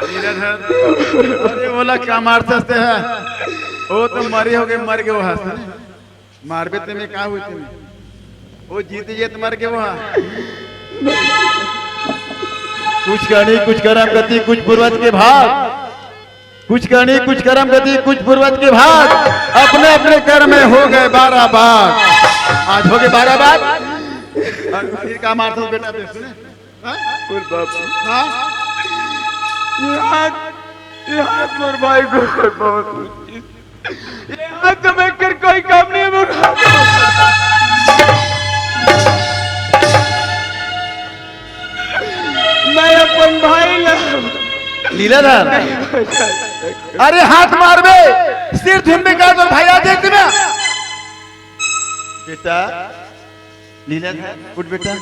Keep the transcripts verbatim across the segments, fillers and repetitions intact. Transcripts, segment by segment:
लीलाधर, अरे ओला का मारथस ते ह? ओ तो मरे होगे, मर गे ओ ह। मारबे ते में का होही ते में? ओ जीत जेत मर गे ओ ह। कुछ करनी कुछ करम गति कुछ पूर्वज के भाग, कुछ करनी कुछ करम गति कुछ पूर्वज के भाग, अपने अपने कर्म में हो गए बारह बार। आज हो गए बारह बार। अउ फिर का मारथस बेटा बे, सुने? हाँ? बोल बाबू। हाँ? ये हाथ, ये हाथ मोर भाई को कर बाबू। ये हाथ तो मैं कर कोई काम नहीं है मोर। मैं अपन भाई ला लीलाधर, अरे हाथ मारबे, सिर धुन में का तोर भाई आ जाए ना। बेटा, लीलाधर, उठ बेटा।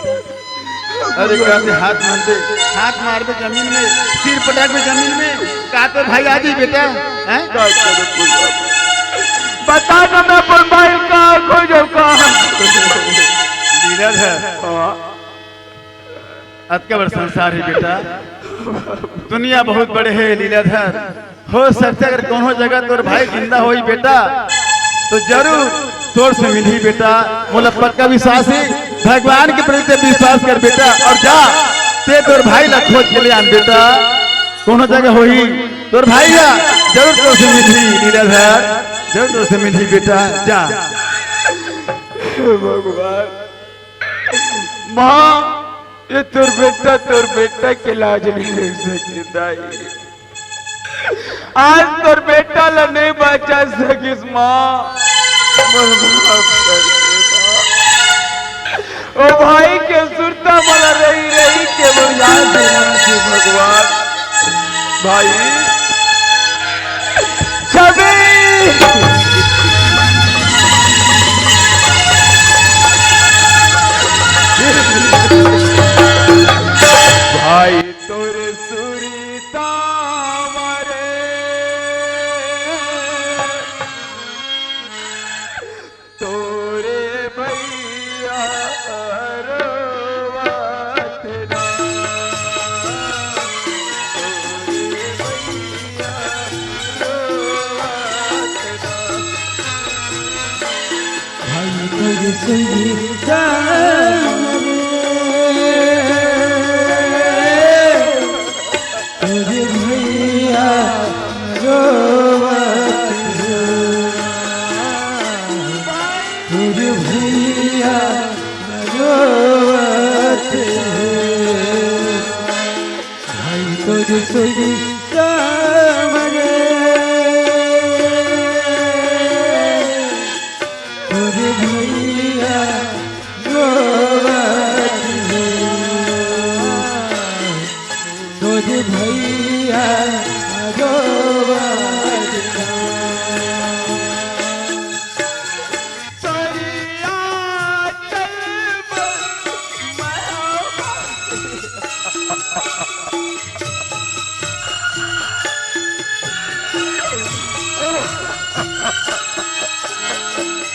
अरे का ते हाथ मारबे, हाथ मारबे जमीन में, सिर पटकबे जमीन में, का तोर भाई आ जाही बेटा, हैं? बता ना, मैं अपन भाई कहाँ खोजब, कहाँ? लीलाधर, हाँ। अतका बड़ संसार हे बेटा, दुनिया बहुत बड़े हे लीलाधर। हो सकथे अगर कोनो जगह तोर भाई जिंदा होही बेटा, तो जरूर तोर से मिलही बेटा। मोला पक्का विश्वास हे, भगवान के प्रति ते विश्वास कर बेटा, अउ जा ते तोर भाई ला खोज के ले आन बेटा। कोनो जगह होही तोर भाई ला, जरूर तोर से मिलही लीलाधर, जरूर तोर से मिलही बेटा, जा। हे भगवान, माँ, ये तोर बेटा, तोर बेटा के लाज नहीं रख सके दाई। आज तोर बेटा ला नहीं बचा सकिस माँ। मोर माफ कर दे माँ। ओ भाई के सुरता मोला रही रही के मोर याद दिलाथे भगवान। भाई छवि। भाई तोरे सुरता मरे, तोरे भैया रोवत ना, तोरे भैया रोवत ना। भाई तोर सुरता मरे, तोर भैया रोवत हे, तोर भैया रोवत हे। भाई तोर सुरता मरे, तोर भैया रोवत हे, तोर भैया रोवत हे। सरिया चल बन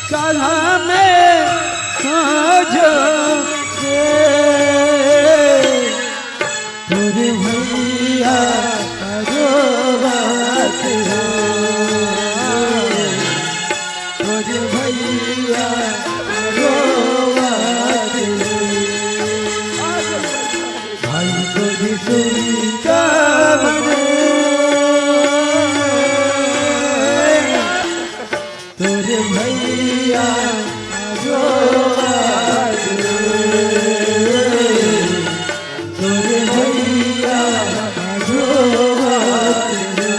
काल्हा में साँझ से तोर भैया रोवत हे, तोर भैया रोवत हे। भाई तोर सुरता मरे, तोर भैया रोवत हे, तोर भैया रोवत हे।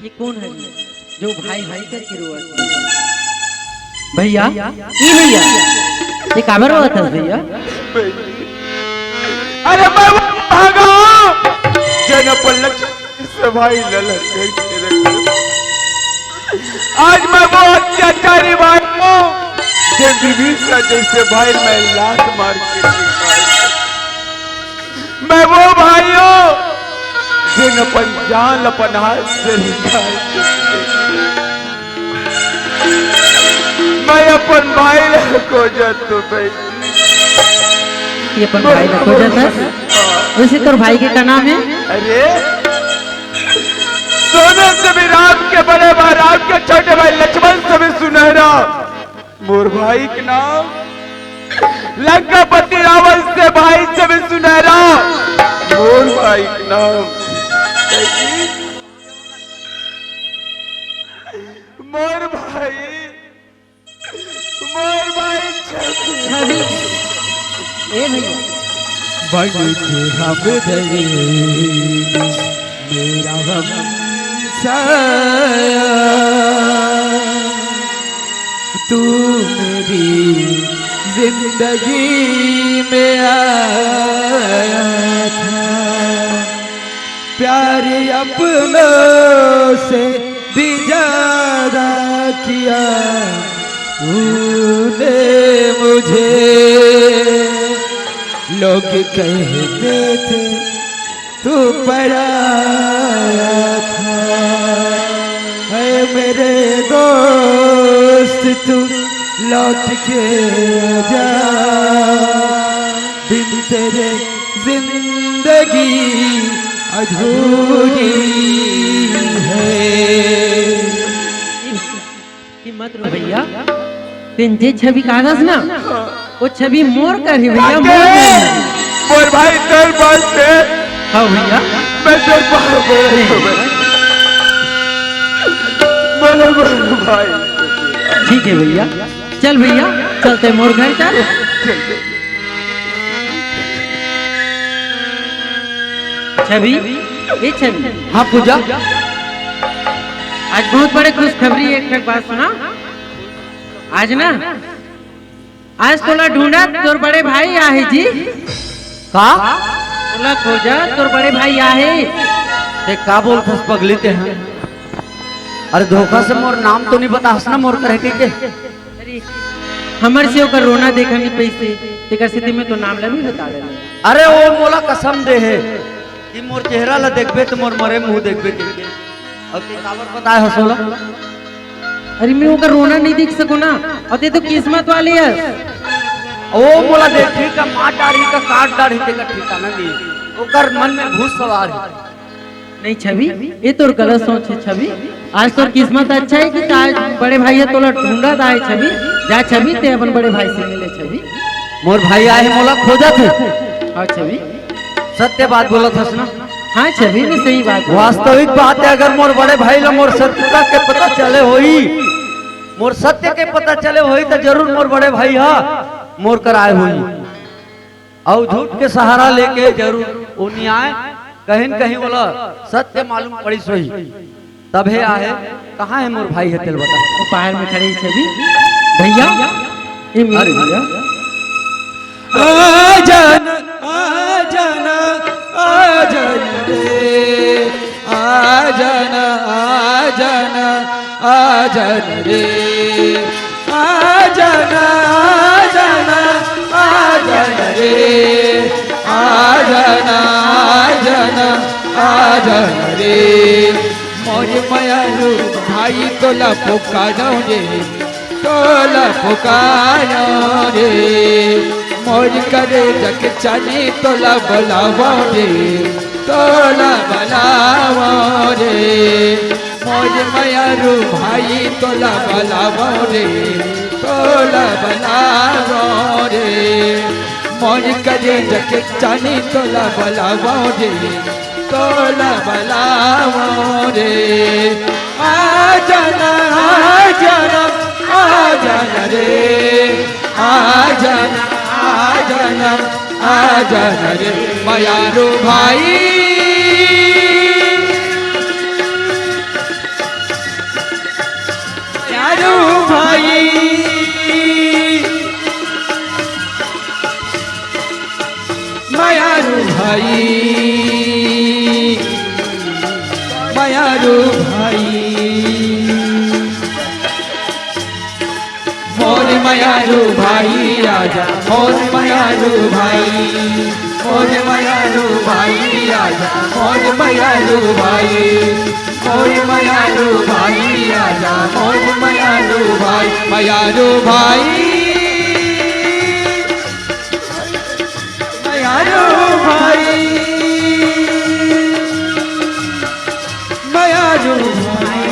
ये कौन है जो भाई भाई करके रोवत हे? भैया, ई भैया, ये काबर रोवत हस भैया? अरे मैं वो भागा, जेन अपन लक्ष्मण से भाई ललन करके रखे। आज मैं वो अत्याचारी भाई हूँ, जेन विभीषण जैसे भाई मैं लात मार के निकाल। मैं वो भाई हूँ, जेन अपन जान अपन हाथ से निकाल के अपन भाई ला खोजत तो भाई। ये अपन भाई ला खोजत हस? वैसे तोर भाई के का नाम हे? अरे, सोने से भी राम के बड़े भाई, राम के छोटे भाई लक्ष्मण से भी सुनहरा मोर भाई के नाम, लंकापति रावण से भाई से भी सुनहरा मोर भाई के नाम। मोर भाई, मोर भाई छवि। छवि। ए भैया। बन के हम धरे मेरा हमसाया, तू मेरी जिंदगी में आया था। प्यार अपनों से भी ज्यादा किया तूने मुझे। लोग कहते थे तू पराया था। है मेरे दोस्त, तू लौट के आजा, बिन तेरे जिंदगी अधूरी है। हिम्मत रख भैया, तेन जे छवि कागज ना, वो छवि मोर कर ही भैया, मोर कर ही। मोर भाई, तोर बात से हाँ भैया। मैं तोर बात बोल रही हूँ। बोलो, बोलो भाई। ठीक है भैया, चल भैया, चलते मोर घर चल। छवि, ए छवि। हाँ पूजा। आज बहुत बड़े खुशखबरी, एक ठक बात सुना। आज ना, आज तोला ढूंढा तोर बड़े भाई आहे जी। का? तोला खोजा तोर बड़े भाई आहे। ते का बोलथस पगली ते, हाँ? अरे धोखा से मोर नाम तो नहीं बतास ना, मोर करे के, के? अरे, हमर से ओकर रोना देखा नहीं पैसे, तेकर सेती में तो नाम ला भी बता देना। अरे वो मोला कसम दे हे कि मोर चेहरा ला देखबे तो मोर मरे मुंह देखबे के। अब ते काबर बताए हस ओला? अरे मैं ओकर रोना नहीं देख सको ना, और ते तो किस्मत वाली है। ओ मोला देखही का मार डारही का काट डारही, तेकर ठिकाना नहीं। ओकर मन में भूत सवार है। नहीं छवि, ये तोर गलत सोच है छवि। आज तोर किस्मत अच्छा है कि आज बड़े भाई है तोला ढूंढत आहे छवि। जा छवि, ते अपन बड़े भाई से मिले छवि। मोर भाई आहे, मोला खोजत हे। हाँ छवि। सत्य बात बोलत हस ना? हाँ छवि, मैं सही बात बोलत हूँ। वास्तविक बात है, अगर मोर बड़े भाई ला मोर सत्यता के पता चले होई, मोर सत्य के पता चले होई, तो जरूर मोर बड़े भाई हा मोर कर आए होई। अउ झूठ के सहारा लेके जरूर ओ नी आए, कहीं न कहीं ओला सत्य मालूम पड़िस होही, तभे आहे। कहाँ है मोर भाई है, तेल बता। वो बाहर में खड़े ही छवि। भैया, ये मेरे अरे भैया। आ जाना, आ जाना, आ जाना रे, आ जाना, आ जाना, आ जाना रे। आ जाना, आ जाना, आ जाना रे। आ जाना, आ जाना, आ जाना रे। मोर मयारू भाई तोला पुकारो रे, तोला पुकारो रे। मोर करेजा के चानी तोला बलावो रे, तोला बलावो रे। मोर मयारू भाई तोला बलावो रे, तोला बलावो रे। मोर करेजा के चानी तोला बलावो रे, तोला बलावो रे। आ जाना, आ जाना, आ जाना रे। आ जाना, आ जाना, आ जाना रे। मयारू भाई, मयारू भाई, मयारू भाई, मयारू भाई। मोर मयारू भाई आजा, मोर मयारू भाई, मोर मयारू भाई आजा, मोर मयारू भाई, मोर मयारू भाई आजा, मोर मयारू भाई। मयारू भाई, मयारू भाई, मयारू भाई,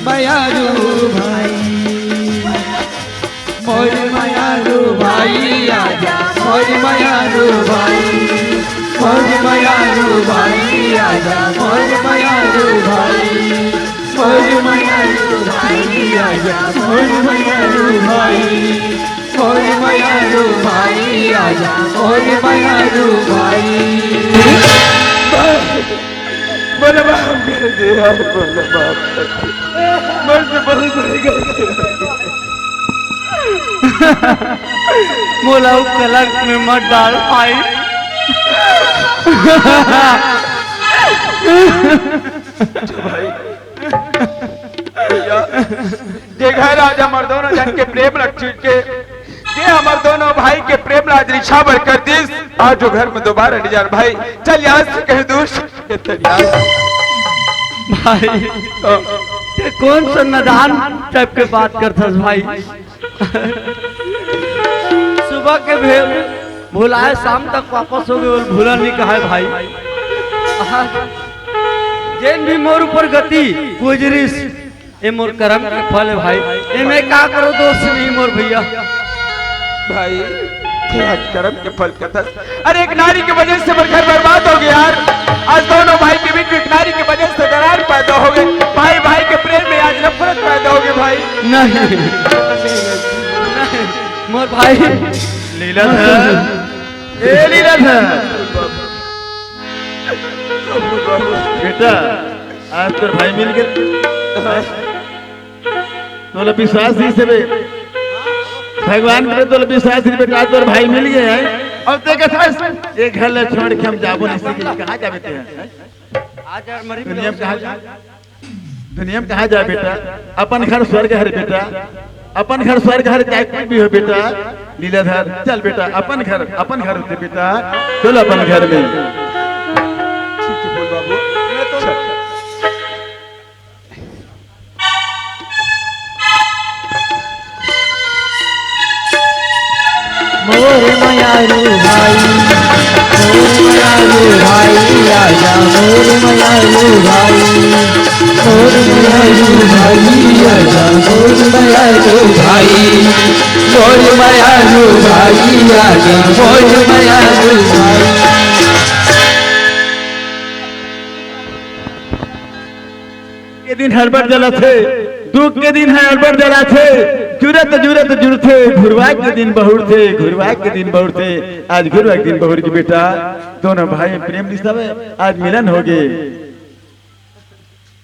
मयारू भाई। मोर मयारू भाई आजा, मोर मयारू भाई, मोर मयारू भाई आजा, मोर मयारू भाई, मोर मयारू भाई आजा, मोर मयारू भाई, मोर मयारू भाई आजा, मोर मयारू भाई। मोला माफ कर दे यार, मोला माफ कर दे। मोर से बहुत बड़ी गलती हो गई। मोला उ कलंक में मत डाल भाई। भाई, भैया, जे घर आज हमर दोनों जन के प्रेम रख चुके, जे हमर दोनों भाई के प्रेम ला आज रिछावर कर दिस, आज वो घर में दोबारा नहीं जान भाई। चल यहाँ से कहीं दूर से, चल यहाँ से। भाई, ते कौन सा नादान टाइप के बात करथस भाई? सुबह के भे-, भुलाए शाम तक वापस हो गए, भूला नहीं कहा है भाई। आहा, जेन भी मोर ऊपर गति गुजरिस, ए मोर करम के फल है भाई। ए मैं का करो दोस्त नहीं मोर भैया। भाई, ते आज करम के फल कथस। अरे एक नारी के वजह से मोर घर बर्बाद हो गया यार। आज दोनों भाई के बीच में एक नारी के वजह से दरार पैदा हो गई। भाई भाई के प्रेम में आज नफरत पैदा हो गई भाई। नहीं, नहीं, मोर भाई। लीलाधर, ए लीलाधर। बेटा, आज तोर भाई मिल गए। तोला विश्वास ही से बे। भगवान करे तोला विश्वास ही बेटा, आज तोर भाई मिल गए हैं। अब ते कथस, ये घर ला छोड़ के हम जाबो नहीं सके, कहाँ जाबे ते हैं? आज यार मरी दुनिया में कहाँ जा, दुनिया में कहाँ जा बेटा? अपन घर स्वर्ग है रे बेटा, अपन घर स्वर्ग है रे, चाहे कुछ भी हो बेटा। लीलाधर, चल बेटा, अपन घर, अपन घर होते बेटा, चल अपन घर में। ठीक है, बोल बाबू। मोर मयारू भाई, मोर मयारू भाई, आजा मोर मयारू भाई, मोर मयारू भाई, आजा मोर मयारू भाई, मोर मयारू भाई, आजा मोर मयारू भाई। के दिन हड़बड़ जलाथे, दुख के दिन है हड़बड़ जलाथे, जुरत जुरत जुरथे, घुरवा के दिन बहुरथे, घुरवा के दिन बहुरथे। आज घुरवा के दिन बहुर के बेटा, दोनों भाई प्रेम रिश्ता में आज मिलन हो गए।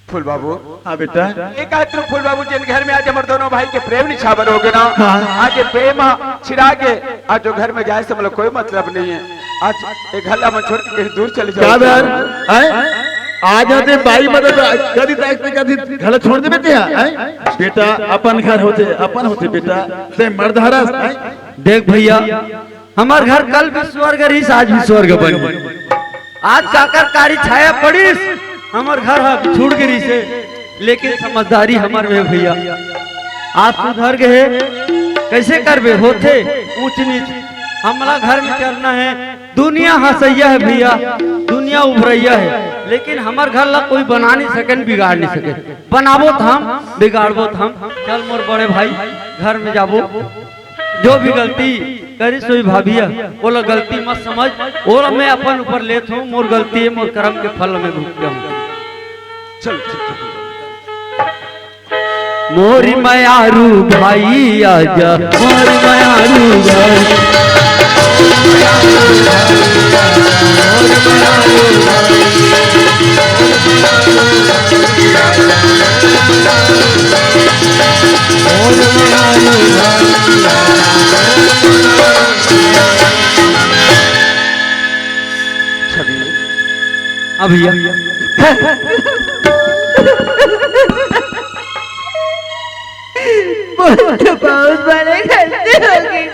फूल बाबू। हाँ बेटा। एक आत्र फूल बाबू, जिन घर में आज हमर दोनों भाई के प्रेम निछावर हो गए ना, हाँ। आज ये प्रेम छिरा के आज जो घर में जाए से मतलब कोई मतलब नहीं है। आज एक घर ला मन छोड़ के कहीं दूर चले जाओ। क्या बे? हैं? आज आते बाई मतलब कदी तक ते कदी घर छोड़ देबे ते, हैं? बेटा, अपन घर होते, अपन होते बेटा, ते मर्द हरस, हैं? देख भैया, हमर घर कल भी स्वर्ग रहिस, आज भी स्वर्ग बन गे। आज काकर कारी छाया पड़िस, हमर घर ह छूट गे रहिसे, लेकिन समझदारी हमर में भैया। आज सुधर गए, कैसे करबे होथे ऊंच नीच। हमला घर में चलना है, दुनिया हंसैया है भैया, दुनिया उभरैया है, लेकिन हमर घर ला कोई बना नहीं सके, बिगाड़ नहीं सके। बनाबो त हम, बिगाड़बो त हम। चल मोर बड़े भाई, घर में जाबो। जो भी गलती करिस होही भाभी ह, ओला गलती मत समझ, ओला मैं अपन ऊपर लेत हूँ, मोर गलती है, मोर करम के फल मैं भुगते हूँ। चल, ठीक है। मोर मयारू भाई आजा, मोर मयारू भाई। हाँ भैया। बहुत, बहुत बड़े गलती हो गई।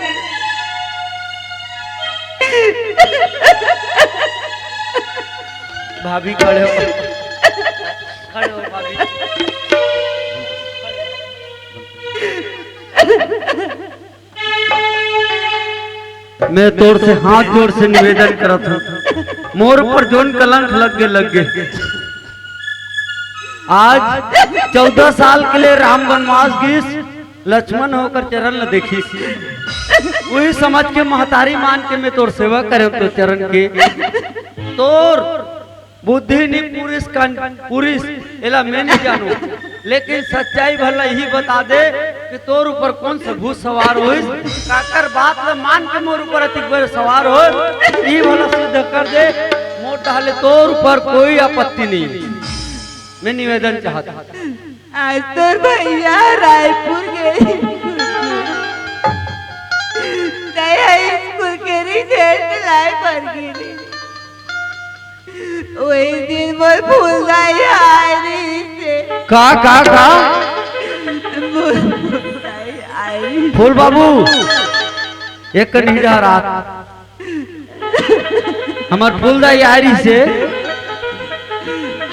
भाभी खड़े हो, खड़े हो भाभी। मैं तोर से हाथ जोड़ से निवेदन करत हूँ, मोर ऊपर जोन कलंक लग गे, लग गे। आज चौदह साल के लिए राम वनवास गिस, लक्ष्मण होकर चरण ल देखिस। वही समझ के महतारी मान के मैं तोर सेवा करे तो चरण के। तोर बुद्धि नहीं पुरुष का, पुरुष एला मैं नहीं जानू, लेकिन सच्चाई भला यही बता दे कि तोर ऊपर कौन सा भूत सवार होइस, काकर बात ल मान के मोर ऊपर अतिक बेर सवार हो, ई भला सिद्ध कर दे। मोर डाले तोर ऊपर कोई आपत्ति नहीं, मैं निवेदन चाहता। आज तोर भैया रायपुर गे, तैं स्कूल के रिजल्ट लाए बर गे। वही दिन मोर फूलदाई आए रहिस हे। का, का, का? मोर फूलदाई आए रहिस। फूल बाबू, एक कन हीरा रात। हमर फूलदाई आए रहिस हे।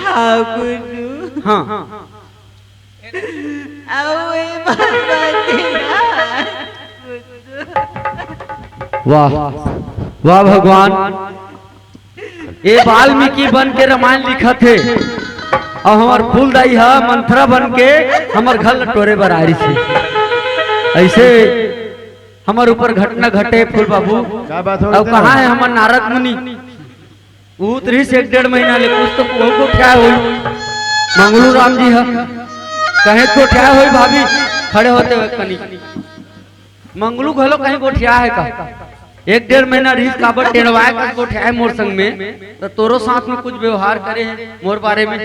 हाँ, गुड्डू। हाँ। अउ ए बाबा तेरा गुड्डू। वाह, वाह भगवान, ये वाल्मीकि बन के रामायण लिखत हे, अउ हमर फूलदाई ह मंथरा बन के हमर घर ल टोरे बर आ रहिस हे। ऐसे हमर ऊपर घटना घटे फूल बाबू। का बात हो अउ कहाँ हे हमर नारद मुनि? उत रहिस एक डेढ़ महीना ले, कुछ तो कोई गोठिया होई। मंगलू राम जी ह कहे गोठिया होई भाभी, खड़े होते हुए कनी। मंगलू घलो कहीं गोठिया हे का? एक डेढ़ महीना रहिस काबर टेढ़वाए का गोठिया हे मोर संग में, तो तोरो साथ में कुछ व्यवहार करे हे मोर बारे में।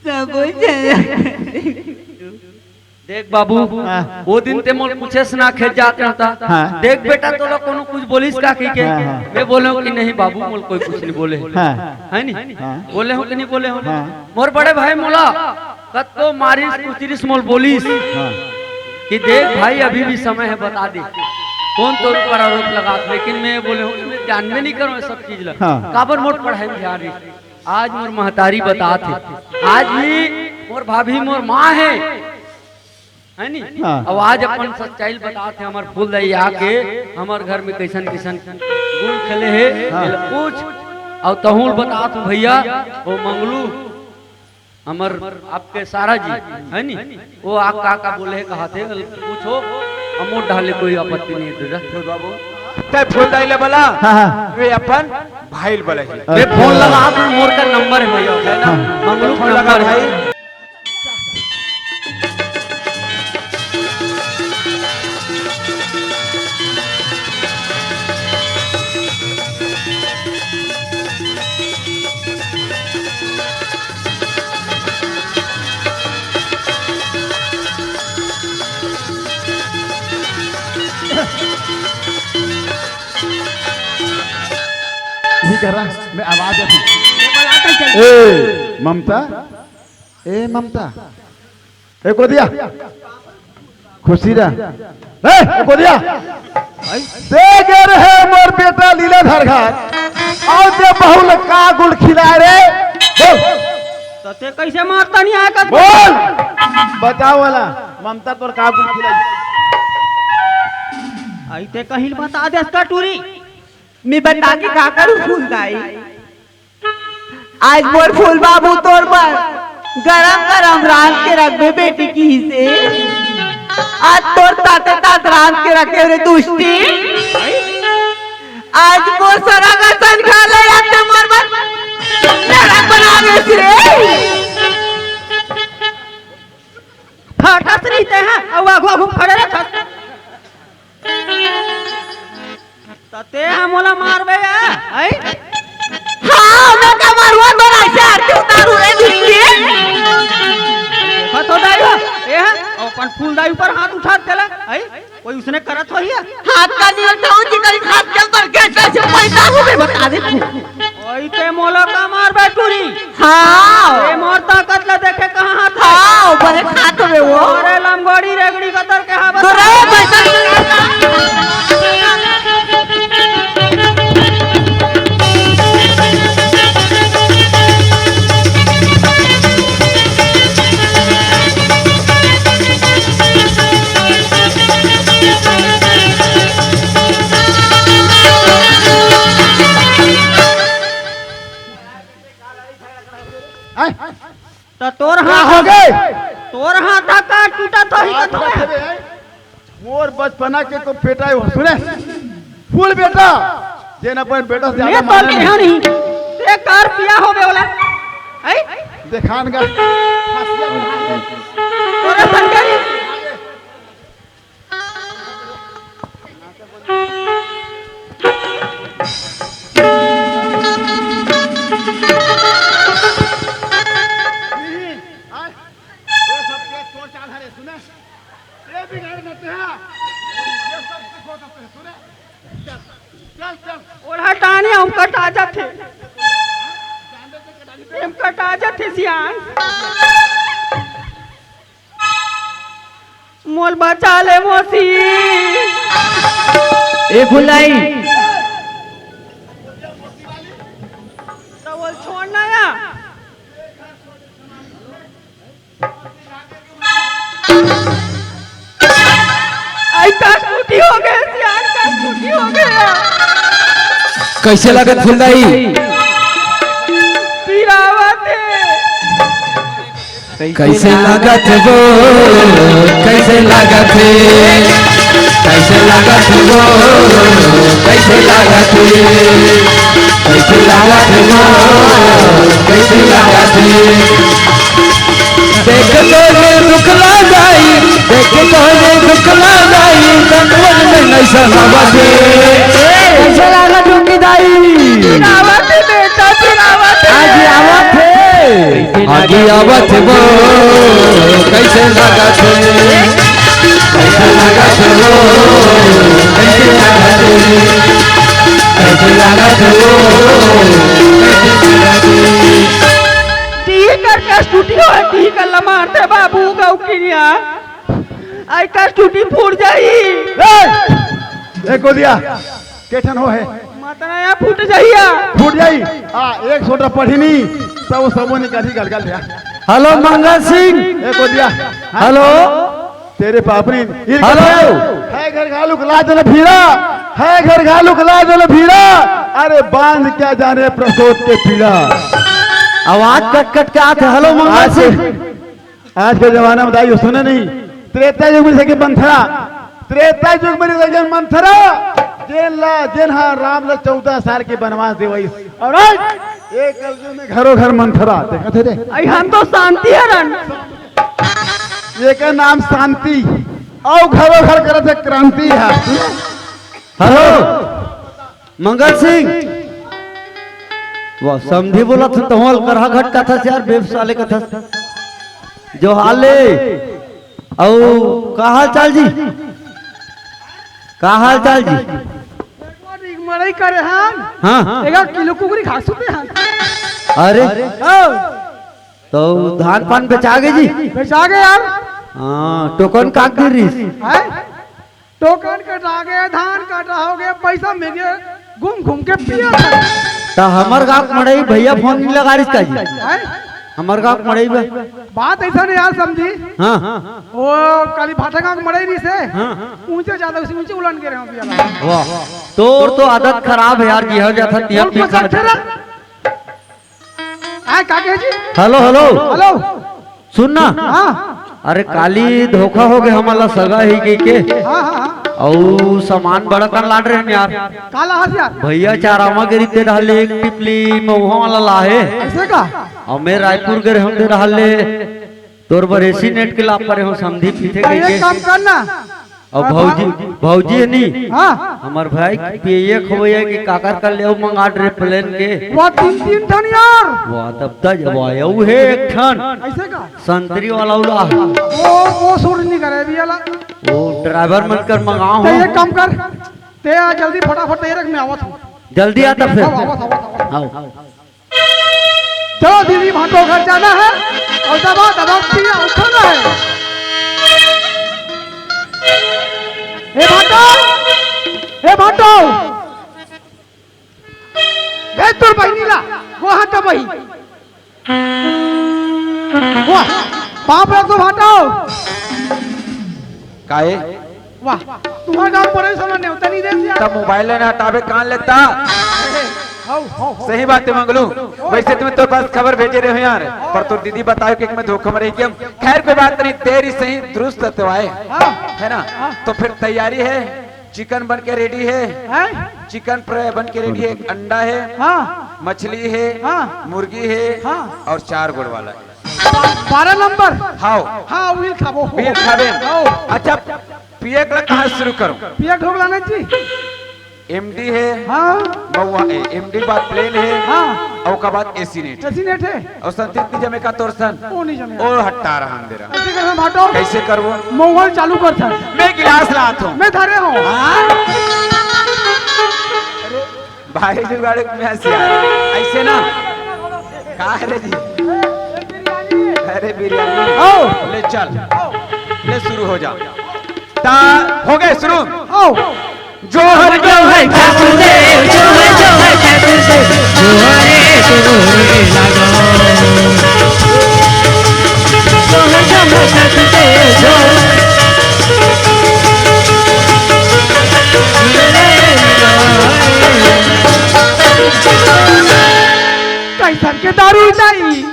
सबो झन देख बाबू, हाँ। वो दिन ते मोर पूछे से ना खेत जात रहता। हाँ। देख बेटा, तोला कोनो कुछ बोलिस का कहिके? हाँ, हाँ। मैं बोले हूँ कि नहीं बाबू, मोला कोई कुछ नहीं बोले। हाँ। है नी? हाँ। बोले हूँ कि नहीं बोले हूँ? हाँ। मोर बड़े भाई मोला कतको मारिस, कुचरिस, मोला बोलिस हाँ। कि देख भाई, अभी भी समय है, बता दे कौन तोर ऊपर आरोप लगात, लेकिन मैं बोले हूँ कि मैं जानबे नहीं करूँ ये सब चीज ला। हाँ। काबर मोर पढ़ाई में ध्यान रही। आज मोर महतारी बतात हे, आज भी मोर भाभी मोर माँ हे, है नी? हाँ। अब आज अपन सच्चाई ल बतात हे, हमर फूलदाई आके हमर घर में कैसन कैसन गुल खेले हे, हाँ। एला पूछ। अउ तहूँ ल बतात हूँ भैया, वो मंगलू, हमर आपके सारा जी, है नी? वो आ का का बोले हे, कहा थे, पूछो, हमर डाले कोई आपत्ति नहीं है, दादा। फूल बाबू, तैं फूलदाई ले बला, हाँ, हाँ। वे अपन भाई ल बला ही। मैं फोन लगा दूँ, मोर का नंबर है भैया, है ना? हाँ। मंगलू फोन लगा नंबर है। भाई। यही करा, मैं आवाज आती। ए ममता, ए ममता, ए गोदिया, खुशी रह। ए, ए गोदिया, दे गे रहे मोर बेटा लीलाधर घर, अउ ते बहू ल का गुल खिलाए रे? बोल। त ते कैसे मारता नहीं आए का? बोल। बताओ वाला, ममता तोर का गुल खिलाई? आई ते कहीं बता दे इसका टूरी। मैं बता के का करूँ फूलदाई? आज मोर फूल बाबू तोर बर गरम गरम रांध के रखबे बेटी किहिसे। आज तोर ताते तात रांध के रखे रे दुष्टी। आज मोर सरग असन घर ले आते मोर बर नरक बना देस रे। फटस नहीं ते हैं, अउ आगू आगू खड़े रहत। त ते ह मोला मारबे या, हैं? हाँ, मैं का मारहूँ तोर ऐसे आरती उतारू रे दुष्टी। देखत हो दाई हो, ए ह, अपन फूलदाई ऊपर हाथ उठा देला, हैं? कोई उसने करत होही या? हाथ का नहीं उठाऊँ जी, कहीं हाथ के ऊपर कैसे से पैदा हूँ मैं बता दे तू। ओई ते मोला का मारबे टूरी? हाँ। ए मोर ताकत ला देखे कहाँ हाथ है? हाँ, बड़े खात में वो। अरे लंगोड़ी रेगड़ी कतर के हावत। तो रे, बैठल। हैं? त तोर का हाथ हो गे? तोर हाथ ह का टूटत होही का कथों? बे, हैं? मोर बचपना के को बेटा हो, सुने? फूल बेटा, जेन अपन बेटा से मैं ज्यादा तो माने नहीं। नहीं। ते कर पिया होबे ओला। हैं? देखान का। तोरे संग करी। ये सब के तोर चाल हरे, सुने? ये बिगाड़ देते हैं। ये सब कुछ हो सकते हैं, सुने? चल, चल, चल। ओढ़ा टानी हम कटा जाथे। हम कटा जाथे सियान। मोल बचा ले मोसी। ए फुलाई। तो बोल छोड़ना या। आई का स्कूटी हो गए, सियान का स्कूटी हो गया। कैसे लागत फुलदाई? पिरावत है। कैसे लागत वो, कैसे लागत है, कैसे लागत वो, कैसे लागत है, कैसे लागत वो, कैसे लागत है। देख तोरे दुख लागाई, देख तोरे दुख लागाई, तन मन में नैसा लावा दे। कैसे लागत दुखी दाई? पिरावत है बेटा, पिरावत है। आज आवत है। आगे आवत वो, कैसे लागत है? कैसे लागत वो, कैसे लागत है? कैसे लागत वो, कैसे लागत है? ठीक करके स्कूटी हो, ठीक कर ला मारते बाबू गौ किरिया। आई का स्कूटी फूट जाई। ए, ए गोदिया, के ठन हो है? मतरा या फूट जाइया। फूट जाई। आ, एक सोटा पढ़ी नी, तब वो सबो निकाली गलगल लिया। हेलो मंगल सिंह। ए गोदिया। हेलो। तेरे पापनी। हेलो। है घर घालू के लाज न भीड़ा, है घर घालू के लाज न भीड़ा। अरे बांध क्या जाने प्रसोद के पीड़ा। आवाज कट कट के आथे। हेलो मंगल आज सिंह। आज के जमाना में दाई सुने नहीं, त्रेता युग में सके मंथरा, त्रेता युग में सके मंथरा, जेन ला, जेन हा राम ला चौदह साल के बनवास देवइस। और आज एक कलयुग में घरों घर मंथरा, देखत हे रे? आई हम तो शांति हरन। एकर नाम शांति, अउ घरों घर करत हे क्रांति है। हेलो। मंगल सिंह। वाह, समधी बोलत हन, तहूं ल करहा घट कथस यार, बेब साले कथस। जोहार ले। अउ का हाल चाल जी? का हाल चाल जी? मड़ई करे हन। हाँ। एका किलो कुकरी खासू पे हन। अरे। हाँ। तो धान पान बेचा गे जी? बेचा गे यार। हाँ, टोकन काट दी रहीस। हैं? टोकन कटा गे, धान कटा हो गे, पैसा मिल गे, घूम घूम के पिया था। त हमर गांव के मड़ई भैया फोन नहीं लगा रिस का जी? हैं? हमर गांव के मड़ई बा। बात ऐसा नहीं यार समधी। हाँ। वो काली भाटा गांव के मड़ई रहिसे। हाँ। ऊंचे ज्यादा उसी ऊंचे उलन के रहे हो पिया। वाह। तोर तो आदत खराब है यार, जिहा जाथा तिहा और पी कुछ खा अच्छा रहा? आय, का कहे जी? Hello, hello. हेलो। सुन ना। हाँ। अरे, काली धोखा हो गया हमला सगा ही के, के। हाँ, हाँ, हाँ। अउ सामान बड़ा कन लाड रहे यार। का लाहस यार? भैया चारामा गिरी ते रहले एक टिपली महुआ वाला लाहे। ऐसे का? अउ मैं रायपुर गए हम दे रहले। तोर बर एसी नेट के ला परे हो समधी पीथे तो कहि एक के। काम करना। अउ हाँ, भौजी, हाँ। भौजी है नी? हाँ। हमर भाई पियैया खवैया के काकर कर ले अउ मंगा रे प्लेन के। वाह, तीन, तीन ठन यार। वाह, तब तज, वाह, अउ है एक ठन। ऐसे का? संतरी वाला उला। वो, वो सुर नहीं करे भी वाला। वो ड्राइवर मन कर मंगाओ तो हो। एक काम कर, ते आ जल्दी फटाफट तैयार रख, मैं आवत हूँ। जल्दी आ तब फिर। आओ, आओ, आओ, आओ। आओ। चलो दीदी, भाटो घर जाना है और दबा दबा पिया उठाना है। ए भाटो, ए भाटो, भेज तोर बहिनी ला, वो हाथ दबाई। वाह, पाँव पड़त हो भाटो। काहे? वाह, तुम्हारे गांव पड़े समय नेवता नहीं देते यार। तब मोबाइल लेना हटावे कान लेता। हौ, हौ, हौ। सही बात है मंगलू। वैसे तो मैं तोर पास खबर भेजे रहे हो यार, पर तोर दीदी बतायो कि मैं धोखा में रह गया। खैर कोई बात नहीं, तेरी सही दुरुस्त तो आए। हाँ। है ना? हाँ। तो फिर तैयारी है, चिकन बन के रेडी है। हैं? चिकन फ्राई बन के रेडी है, अंडा है, हाँ। मछली है, हाँ। मुर्गी है हाँ। और चार गोड़ वाला है। बा-, बारह नंबर। हाव। हाँ, वही खाबो। वही खाबे। हाव। अच्छा, पिए के ला कहाँ से शुरू करूँ? पिए के ढोक लाना जी। एमडी है। हाँ। महुआ है, एमडी के बाद प्लेन है। हाँ। और ओकर बाद एसी नेट। एसी नेट है। और संतीत नहीं जमे का तोर सन? वो नहीं जमे। ओ हट्टा रहा अंधेरा। कैसे करना भाटो? कैसे करबो? महुआ चालू कर था। मैं गिलास लात हूँ। मैं धरे हूँ। हाँ? भाई जुगाड़ में हंस यार। ऐसे ना। का है रे जी? अरे बिरयानी। आओ। ले चल। ले शुरू हो जा। ता हो गए शुरू। आओ। जोहर जोहर ठाकुर देव, जोहर जोहर ठाकुर देव, जोहरे जोहरे लगाओ। जोहर जोहर ठाकुर देव, जोहर। कैसन के दारू नहीं,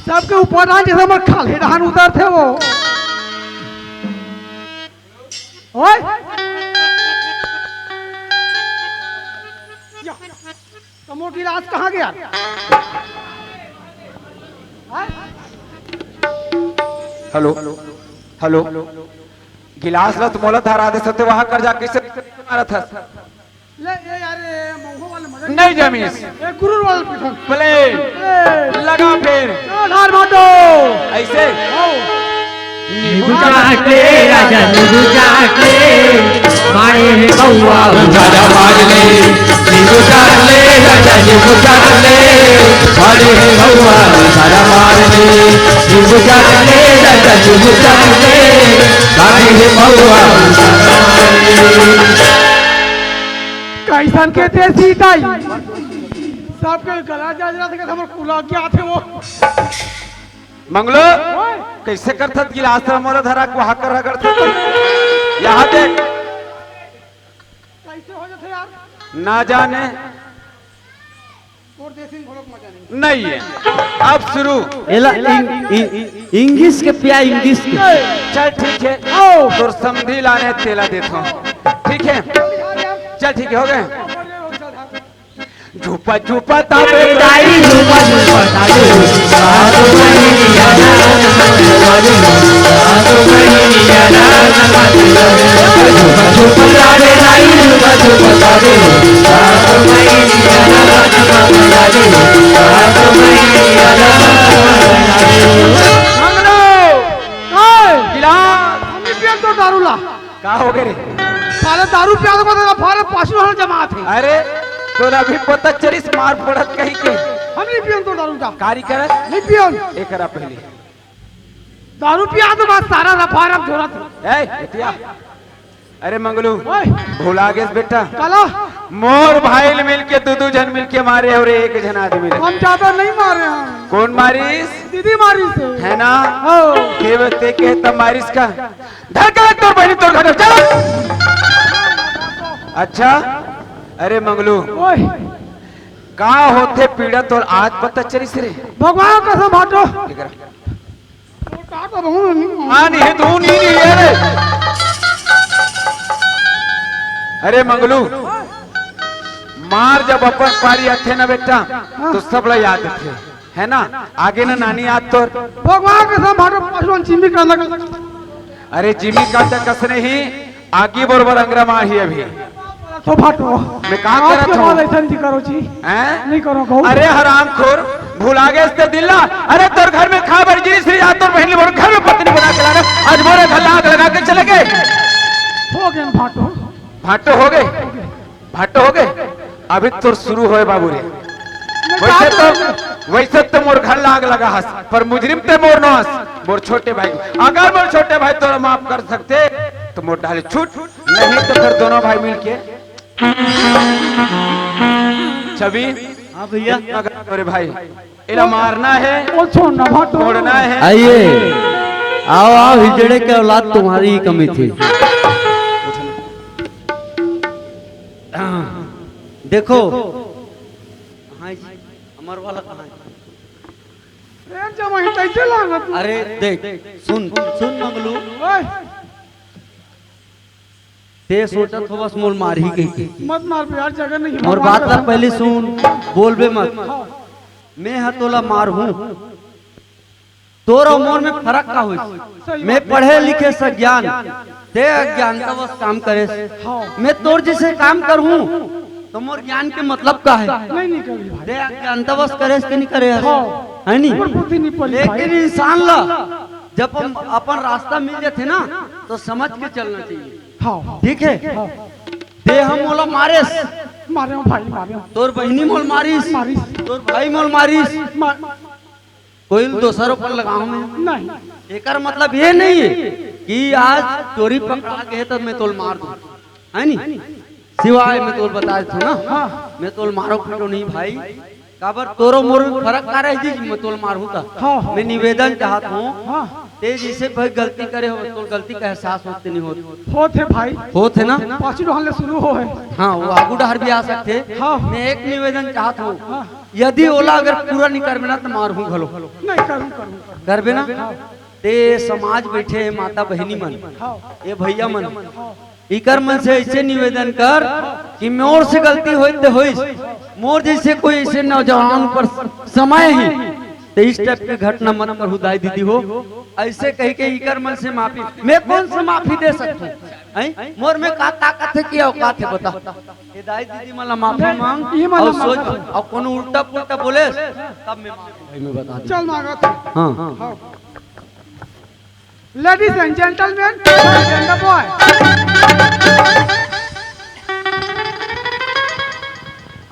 सबके ऊपर आ जैसे हमर खाल्हे डहान उतरथे वो। ओए! या, तो मोर गिलास कहाँ गया? हैं? हेलो, हेलो, गिलास ला तो मोला धरा दे सकते, वहां कर जा कैसे मारा था? ले, ए यार, ए मौहो वाले मजा नहीं जमीस। ए गुरुर वाला पीठन। प्ले। ए। लगा फिर। जोरदार मारो। ऐसे। आओ। नींबू चाट ले राजा, नींबू चाट ले, मारे है बउआ। दादा मार ले, नींबू चाट ले राजा, नींबू चाट ले, मारे है बउआ। दादा मार ले, नींबू चाट ले राजा, नींबू चाट ले, मारे है बउआ। कैसन के देसी दाई, सबके गला जाजरा से हमर कुला के आथे वो। मंगलू, ओए। कैसे करथत गिलास ला मोला धरा के वहां कर रगड़थत? यहाँ देख। कैसे हो जाथे यार? ना जाने। तोर देसी में घोड़क मजा नहीं। नहीं है। अब शुरू। एला इंग-, इंग-, इंग्लिश के पिया, इंग्लिश के। चल ठीक है। आओ। तोर समधी लाने तेला देता हूँ। ठीक है। चल ठीक है, हो गए। झूपा झूपा ताबे दाई, झूपा झूपा ताबे। मंगलू! ओए! गिलास! हम नहीं पियन तो दारू ला। का हो गए रे? साले दारू पिया तो मतलब फारे पाछू हल जमात है। अरे, तो अभी पता चलिस मार पड़त कहीं के। हम नहीं पियन तो दारू का। कारी करत? नहीं पियन। एकरा पहले। दारू पिया तो बात सारा रफारफ जोरत है। ए, बिटिया। अरे मंगलू, ओए। भुला गेस बेटा। काला? मोर भाई ले मिलके, दू दू झन मिलके मारे हो रे, एक झन आदमी ले। हम ज्यादा नहीं मारे हैं। कौन मारिस? दीदी मारिस है। है ना? हो। ते, ते कहे तब मारिस का? धर के तोर बहनी तोर घर चल। अच्छा, अरे मंगलू, ओए। का होथे पीड़ा तोर आज पता चलिस रे? भगवान कसम भाटो। एकरा। तो का तो बहुत नहीं। हाँ, नहीं है, तू नहीं, नहीं है रे। अरे मंगलू, मार जब अपन पारी आथे ना बेटा, हाँ। तो सब ला याद आथे, है ना? आगे ना नानी याद तोर। भगवान कसम भाटो पसवन चिम्मी करना। अरे जिमी का त कस नहीं, आगी बरोबर अंगरा माही अभी। तो भाटो। मैं का आज करत के हूँ? बाद ऐसा नहीं करो जी। हैं? नहीं करो कहूँ। अरे हरामखोर, भुला गेस ते दिल ला। अरे तोर घर में खा बर जिनिस रही, आज तोर बहन ले मोर घर में पत्नी बना के लाना। आज मोरे घर ला आग लगा के चले गए। हो गए भाटो। भाटो हो गए। भाटो हो गए? अभी तो शुरू होए बाबू रे। मैं वैसे बात तो, वैसे तो मोर घर लाग लगा हस, पर मुजरिम ते मोर नोस, मोर छोटे भाई। अगर मोर छोटे भाई तोरा माफ कर सकते, तो मोर डाले छूट, नहीं तो फिर दोनों भाई मिलके। छवि, हाँ भैया। अगर तोरे भाई, इला मारना है, वो छोड़ना भाटो। तोड़ना है। आइए, आओ, आओ, हिजड़े के औलाद तुम्हारी ही कमी थी। देखो, कहाँ हे जी? हमर वाला कहाँ हे? अरे जब वहीं कैसे लागत? अरे देख, सुन, सुन मंगलू, ओए, ते सोचत हो बस मोर मारही कहिके। मत मार बे यार, जगह नहीं हे। मोर बात ला पहली सुन, बोलबे मत। हाँ। मैं ह तोला मारहूँ, तोर अउ मोर में फरक का होइस? सही मैं बात। पढ़े लिखे सज्ञान, ते अज्ञानतावश काम करेस। हाँ। मैं तोर जइसे काम करहूँ, त मोर ज्ञान के मतलब का हे? नहीं, नहीं करी भाई। ते अज्ञानतावश करेस कि नहीं करे हस? हाँ। हे नी? मोर बुद्धि नहीं पड़ी भाई। लेकिन इंसान ला जब हम अपन रास्ता मिल जाथे ना, त समझ के चलना चाहिए। हाँ। ठीक हे? हाँ। ते ह मोला मारेस। मारे हो भाई, मारे हो। तोर बहिनी मोला मारिस। मारिस। तोर भाई मोला मारिस। मार- कोई ल दोसर ऊपर लगाहूँ मैं। नहीं। एकर मतलब ये नहीं हे कि आज चोरी पकड़ा गे त मैं तोला मार दूँ, हे नी? सिवाय मैं तोला बता देथों ना, हाँ। मैं तोला मारो पीटो नहीं भाई, काबर तोर अउ मोर में फरक का रही जी, मैं तोला मारहूँ त। हाँ, हाँ। मैं निवेदन चाहत हूँ, हाँ। ते जइसे भाई गलती करे हो, तोला गलती का एहसास होत नहीं होत? होत हे भाई। होत हे ना? पाछू डहर ले शुरू होहे। हाँ, वो आगू डहर भी आ सकथे। हाँ। मैं एक निवेदन चाहत हूँ, हाँ। यदि ओला अगर पूरा नहीं करबे ना, त मारहूँ घलो। नहीं, करूँ, करूँ, करूँ। करबे ना? हाँ। ते समाज बइठे हे, माता बहिनी मन, हाँ। ये भैया मन, हाँ। इकर मन से अइसे निवेदन कर कि मोर से गलती होइस ते होइस, मोर जइसे कोई अइसे नौजवान ऊपर समय हे, त इस type के घटना मत करहू दाई दीदी हो। अइसे कहिके इकर मन से माफी, मैं कोन से माफी दे सकत हूँ? हैं? मोर में का ताकत हे, कि औकात हे, बता। ये दाई दीदी मन ला माफी मांग, ये मन ला अउ सोच, माफी। अउ कोनो उल्टा पुल्टा बोलेस, तब मैं माफी, भाई, मैं बता दूँ। चल मांगत हूँ। हाँ। हाँ। Ladies and gentlemen, gender boy।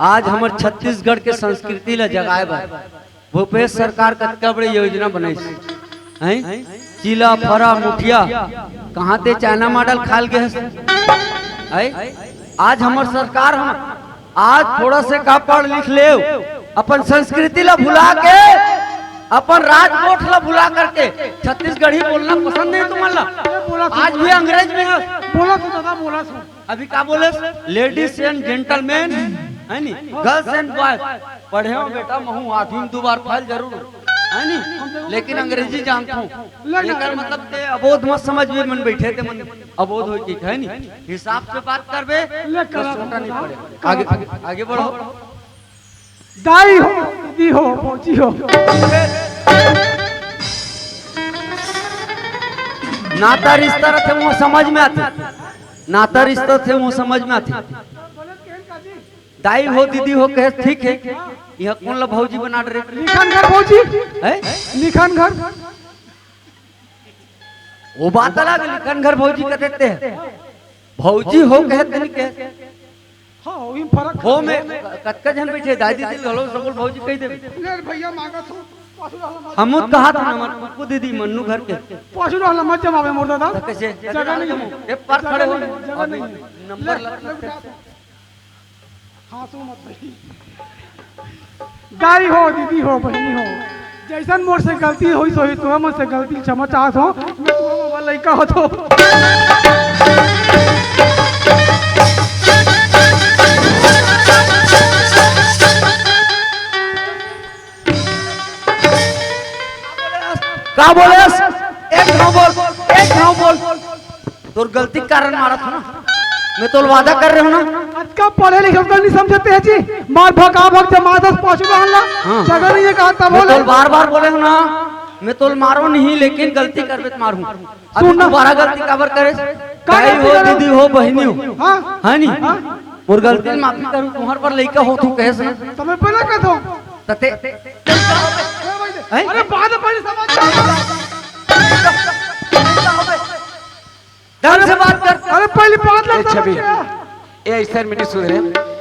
आज हमर छत्तीसगढ़ के संस्कृति ला जगाए बर भूपेश सरकार कतका बड़े योजना बनाइस, हैं? चीला, फरा, मुठिया, कहाँ ते चाइना मॉडल खाल गे हस? हैं? आज हमर सरकार ह, आज थोड़ा से का पढ़ लिख लेव, अपन संस्कृति ला भुला के, अपन राजगोठ ला भुला करके छत्तीसगढ़ी बोलना पसंद नहीं तुमन ला। ये बोला तो आज भी अंग्रेज में है। बोला तो दादा, बोला तो। अभी का बोले? Ladies and gentlemen, है नी? Girls and boys, पढ़े हो बेटा, महू आठवीं में दो बार fail जरूर हूँ, है नी? लेकिन अंग्रेजी जानता हूँ। एकर मतलब ते अबोध मत समझ, भी मन बैठे ते मन अबोध हो के, है नी? हिसाब से बात करबे, ले तो करा छोटा नहीं पड़े। आगे, आगे, आगे बढ़ो। दाई हो, दीदी हो, भौजी हो। नाता रिश्ता रथे, वो समझ में आथे। नाता रिश्ता रथे, वो समझ में आथे। दाई हो, दीदी हो, कहे ठीक हे। यह कोन ला भौजी बना डरे? निखन घर भौजी। हैं? निखन घर। वो बात अलग हे, निखन घर भौजी कथे ते। भौजी हो कहे ते नहीं कहे। हाँ, वही फर्क हो हे। में कतका झन बैठे, दाई दीदी घलो सकल भौजी कहि देबे। ले भैया मांगत हूँ। हमू तो कहा था ना, हमर कुकू दीदी मन्नू घर के। पाछू वाला मत जमावे मोर दादा। तो कैसे? जगह नहीं हे। ए, पर खड़े हो। जगह नहीं हे। नंबर ले, लग ले, सकते। हाँ, सो मत भाई। दाई हो, दीदी हो, बहिनी हो, जइसन मोर से गलती होइस होही, तुमन से गलती क्षमा चाहत हो। मैं तुमन मोर लइका होत हो। का बोलेस? एक घाव बोल, एक घाव बोल। तोर गलती के कारण मारत हो ना, मैं तोर वादा कर रहे हो ना। अतका पढ़े लिखे होकर नहीं समझते हैं जी, मार भका भक जमात पाछू रहन ला। हाँ। जगह नहीं हे कहा तब मैं बोले। तोर बार बार बोले हो ना, मैं तोर मारो नहीं, लेकिन गलती करबे त मारहूँ। अब सुन ना। दोबारा गलती काबर करे? का दाई गलती हो, करे? दीदी हो, बहिनी हो। हाँ। है नी? हाँ। मोर गलती के माफी करूँ, तुम्हार पर लइका हो तू कहे से। तो मैं पहले कहता हूँ। तते। हैं? अरे बात पहले समझ। ढंग से बात कर। अरे पहली बात ला ए छवि, समझ गया। ए ऐसन में नहीं सुधरे।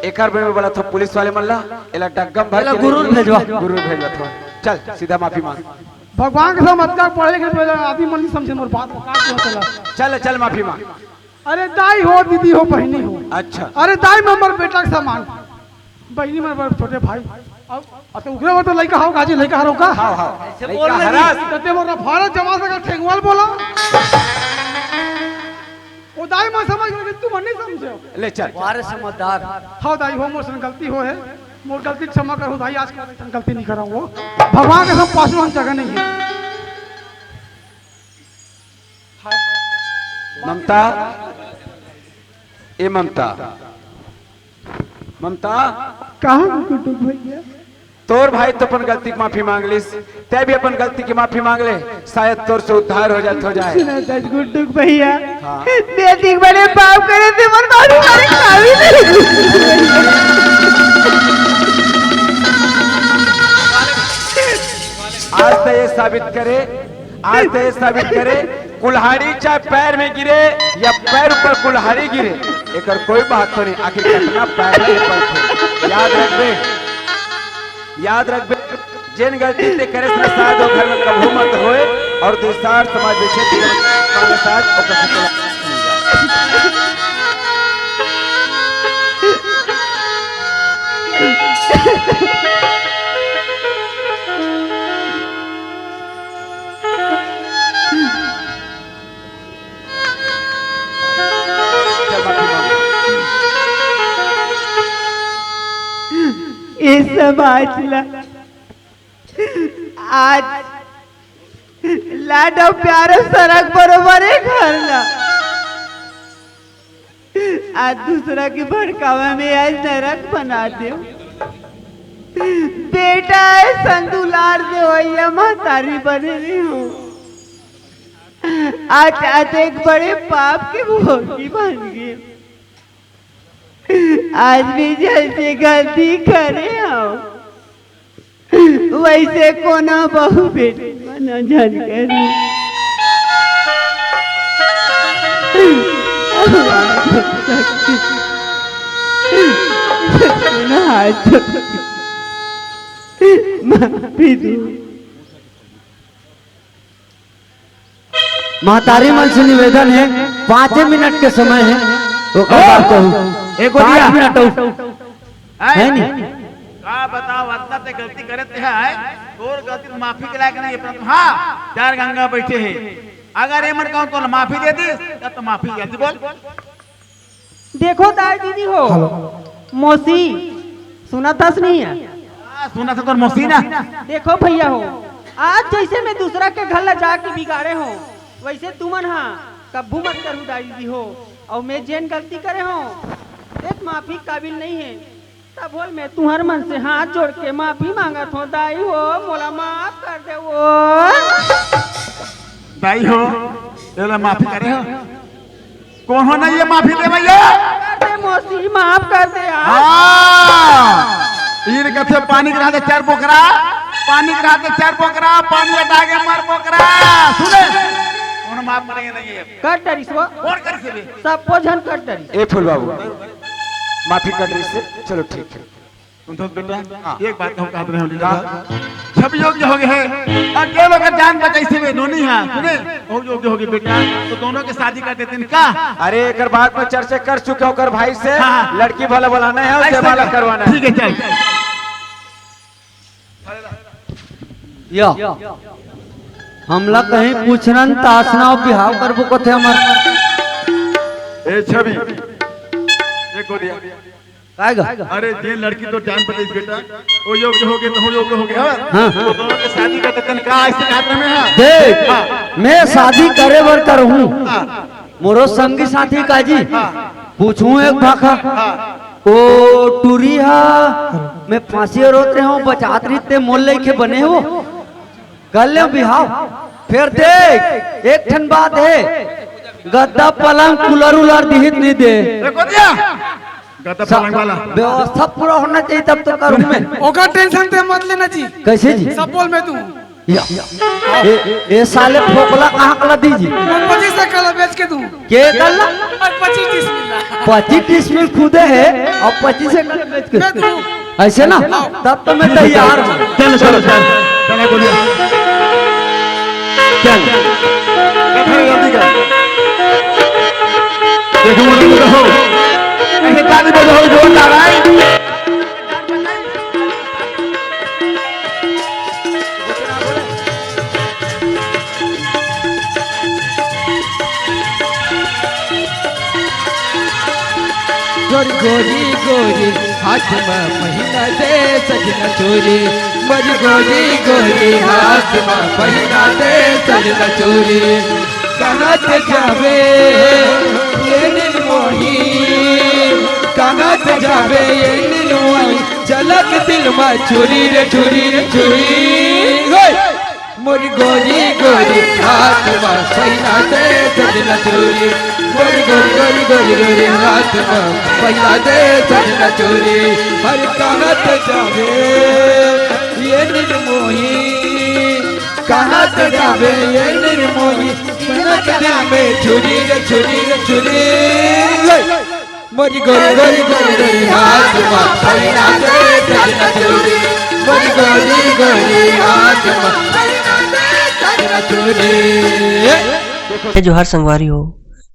एकर में बोला था पुलिस वाले मन ला, एला डग्गम भर एला के गुरूर भेजवा। गुरूर भेजवा था। चल सीधा माफी मांग। भगवान के साथ मत कर, पढ़े लिखे तो आदमी मन नहीं समझे मोर बात, का क्यों चला? चल, चल माफी मांग। अरे दाई हो, दीदी हो, बहिनी हो। अच्छा। अरे दाई में हमर बेटा के समान। बहिनी मन बर छोटे भाई। अब, अब तो उकरे बर तो लइका हव, काजी लइका हरव का? हाँ, हाँ। ऐसे लइका बोल रही। हरस। तते मोर भारत जमा सका ठेंगवाल बोला। ओ दाई मन समझ गए, तुमन नहीं समझे। ले चल। वारे समझदार। हाँ दाई हो, मोर से गलती हो हे। मोर गलती क्षमा करहू दाई, आज के बाद अइसन गलती नहीं करहूँ। भगवान के सब पासो हम जगह नहीं है। ममता, ए ममता, ममता। कहाँ गुड्डू भैया? तोर भाई तो अपन गलती के माफी मांग लिस, तैं भी अपन गलती के माफी मांग ले, शायद तोर से उद्धार हो जात हो जाए। सुना सच गुड्डू भैया, हाँ। मैं अधिक बड़े पाप करे थे, मन मालूम करे काबिल नहीं। आज तो ये साबित करे, आज तो ये साबित करे, कुल्हाड़ी चाहे पैर में गिरे या पैर ऊपर कुल्हाड़ी गिरे, एकर कोई महत्व नहीं, आखिर कतना पैर में पड़थे। याद रखबे, याद रखबे, जेन गलती ते करे से शायद वो घर में कभू मत होए और दूसरा समाज विशेष के साथ ओकर से ए समाज ला आज लाड अउ प्यार अउ सरग बरोबर ए घर ला। आज दूसरा के भड़कावा में आज नरक बना देव। बेटा ऐसन दुलार देवइया महतारी बने रही हूँ। आज, आज एक बड़े पाप के भोगी बन गए। आज भी जैसे गलती करे हव, वैसे कोनो बहू बेटी मन झन करे। माफी दू। महतारी मन से निवेदन हे, पाँचे मिनट के समय हे, ओकर बाद कहू। ए गोदिया। पाँच मिनट अउ। आय। हे नी? का बताओ, अतना ते गलती करे ते है, तोर गलती तो माफी के लायक नहीं है, परंतु हाँ, चार गंगा बैठे हैं। अगर ये मन कहूँ तो माफी दे दी, तब तो माफी जल्दी बोल। देखो दाई दीदी हो, हेलो। मौसी, सुनत हस नहीं है? हाँ, सुनत हे तोर मौसी ना। देखो भैया हो, आज जैसे मैं दूसरा के घर ला जाके बिगाड़े हो, वैसे तुमन हा कब्बू मत करू दाई दीदी हो। और मैं जेन गलती करे हो, एक माफी काबिल नहीं है। तब बोल मैं तुहर मन से हाथ जोड़ के माफी मांगत हो दाई हो, मोला माफ कर दे वो। दाई हो, एला माफी करे हो। कौन हो ना ये माफी दे भैया? कर दे मौसी, माफ कर दे यार। हाँ, ईर कथे पानी के रहते चार बोकरा, पानी के रहते चार बोकरा, पानी हटा के मार बोकरा। सुने, कौन माफ करेंगे नहीं ये? कर डरिस वो। कौन कर से बे? सबको झन कर डरिस। ए फूल बाबू, माफी कर रही से, चलो ठीक है। सुन तो बेटा, हाँ। एक बात कहूँ, कहत रहे हो, का? सब योग्य हो गए हैं, और जो लोग जान बचाई से वे नोनी है, सुने, बहुत योग्य हो गए बेटा, तो दोनों के शादी कर देते हैं का? अरे, एक बात में चर्चा कर चुके हो कर भाई से, हाँ, हाँ। लड़की भला बुलाना है और ऐसा जयमाला क्या? करवाना है। ठीक है, चल। या, हमला कहीं पूछना न तासना और बिहाव करबो कथे हमर। ए छवि, ये गोदिया। काय गा? अरे, जे लड़की तो जान पड़े बेटा, वो योग्य हो गए, तो हम योग्य हो गए, हाँ? हाँ। तो दोनों के शादी का तन का ऐसे हाथ में है? देख, हाँ। मैं शादी करे बर करहूँ। हाँ। मोरो संगी साथी काजी, हाँ। पूछूं एक भाखा। हाँ। ओ टूरी हा, मैं फांसी रोत रहे हूँ, बचात रही ते मोल लेके बने हो। कर ले बिहाव। फिर देख, एक ठन बात है, गद्दा पलंग कूलर उलर दिहित नहीं दे। देखो दिया। गद्दा सा-, पलंग वाला। व्यवस्था पूरा होना चाहिए तब तो करूँ मैं। ओकर टेंशन ते मत लेना जी। कैसे जी? सब बोल मैं तू। या। ए, ए साले फोकला कहाँ कला दी जी? वो पच्चीस एकड़ बेच के दूँ। के कला? और पच्चीस तीस मिल रहा। पच्चीस तीस मिल खुदे है और पच्चीस एकड़ बेच के। मैं दूँ। ऐसे ना? हाँ। तब तो मैं तैयार हूँ। चल, चल, चल। चला गोलियां। चल। कथन जल्दी कर। देखो, मुझे तो हो। ऐसे ताली बजाओ, जोरदार, आए। तोर गोरी गोरी हाथ म पहिना दे सजना चूरी, मोर गोरी गोरी हाथ म पहिना दे सजना चूरी। कहाँ ते जाबे ये निर्मोही, कहाँ ते जाबे ये निर्मोही, झलक दिल म छुरी रे छुरी रे छुरी। मोर गोरी गोरी हाथ म पहिना दे सजना चूरी, मोर गोरी गोरी गोरी गोरी हाथ म पहिना दे सजना चूरी। हर कहाँ ते जाबे ये निर्मोही, कहाँ ते जाबे ये निर्मोही, झलक दिल में छुरी रे छुरी रे छुरी। मोरी गोरी गोरी गोरी गोरी हाथ म पहिना दे सजना चूरी, मोरी गोरी गोरी हाथ म पहिना दे सजना चूरी। जय जोहार संगवारी हो,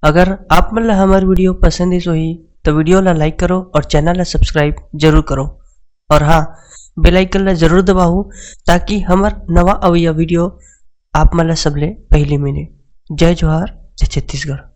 अगर आप मन ला हमर वीडियो पसंद आइस होही तो वीडियो ला लाइक करो और चैनल ला सब्सक्राइब जरूर करो और हाँ, बेल आइकन ला जरूर दबाओ ताकि हमर नवा अवइया वीडियो आप मन ला सबले पहली मिले। जय जोहार, जय छत्तीसगढ़।